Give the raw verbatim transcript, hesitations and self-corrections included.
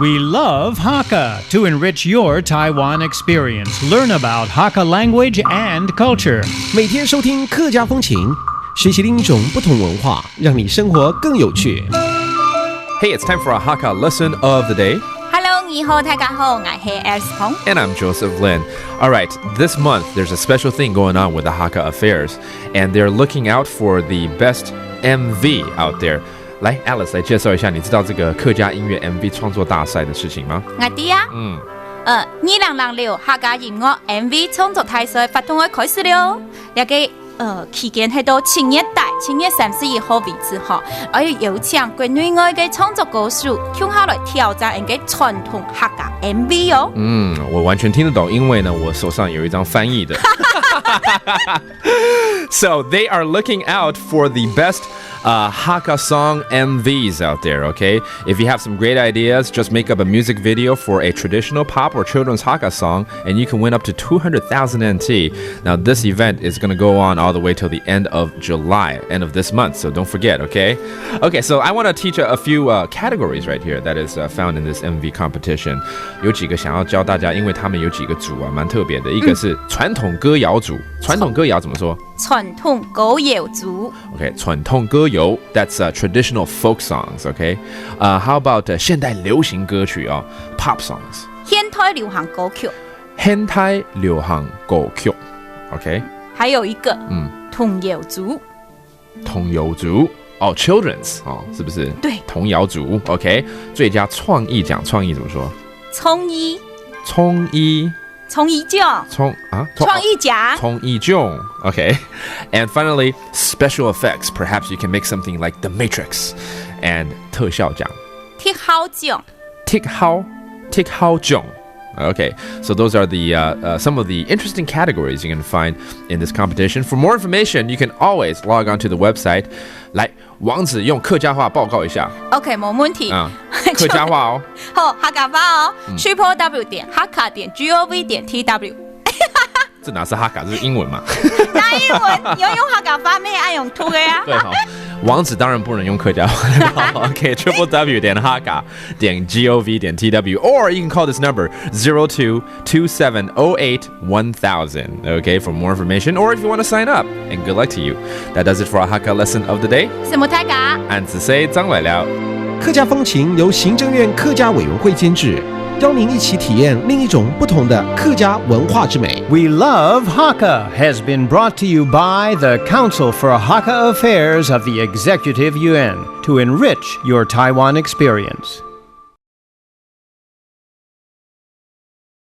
We love Hakka. To enrich your Taiwan experience, learn about Hakka language and culture. 每天收听客家风情，学习另一种不同文化，让你生活更有趣。 Hey, it's time for a Hakka lesson of the day. Hello，你好，大家好，我係 Alice 彭。 And I'm Joseph Lin. All right, this month there's a special thing going on with the Hakka Affairs, and they're looking out for the best M V out there. 来，Alice 来介绍一下，你知道这个客家音乐 M V 创作大赛的事情吗？我知啊，嗯，呃，二零零六客家音樂 M V 創作大賽活動會開始了。這個呃期間係到七月底，七月三十一號為止吼，還有邀請國內外个創作歌手共下來挑戰𠊎个傳統客家 M V哦。嗯，我完全听得懂，因为呢，我手上有一张翻译的。So they are looking out for the best uh, Hakka song M Vs out there, okay? If you have some great ideas, just make up a music video for a traditional pop or children's Hakka song, and you can win up to two hundred thousand N T. Now, this event is going to go on all the way till the end of July, end of this month, so don't forget, okay? Okay, so I want to teach a, a few uh, categories right here that is uh, found in this M V competition. 有几个想要教大家，因为他们有几个组啊，蛮特别的。一个是传统歌谣组，传统歌谣怎么说？傳統歌謠組， OK，传统歌謠，that's uh, traditional folk songs. Okay, uh, how about uh, 现代流行歌曲啊，pop songs，現代流行歌曲，现代流行歌曲。OK，還有一個嗯，童謠組，童谣组哦，children's 哦，是不是？对童谣组。OK，最佳创意奖，创意怎么说？創意创意創意獎，创啊創意獎，创意奖。OK，and finally special effects. Perhaps you can make something like The Matrix and 特效奖。特效獎，特效，特效奖。Okay, so those are the uh, uh, some of the interesting categories you can find in this competition. For more information, you can always log on to the website. 来，网址用客家话报告一下，OK，無問題。啊，客家话哦。好，客家話哦，triple W點客家點G O V點T W。这哪是哈嘎，这是英文嘛？哪英文？你要用客家話咩？愛用讀个啊。对哈，网址当然不能用客家话。OK，triple W点哈嘎点G O V点T W, or you can call this number zero two two seven oh eight one thousand. Okay, for more information, or if you want to sign up. And good luck to you. That does it for our Hakka lesson of the day. 什麼大家？俺子say张来了。客家风情由行政院客家委员会监制，邀您一起体验另一种不同的客家文化之美。 We Love Hakka has been brought to you by the Council for Hakka Affairs of the Executive U N to enrich your Taiwan experience.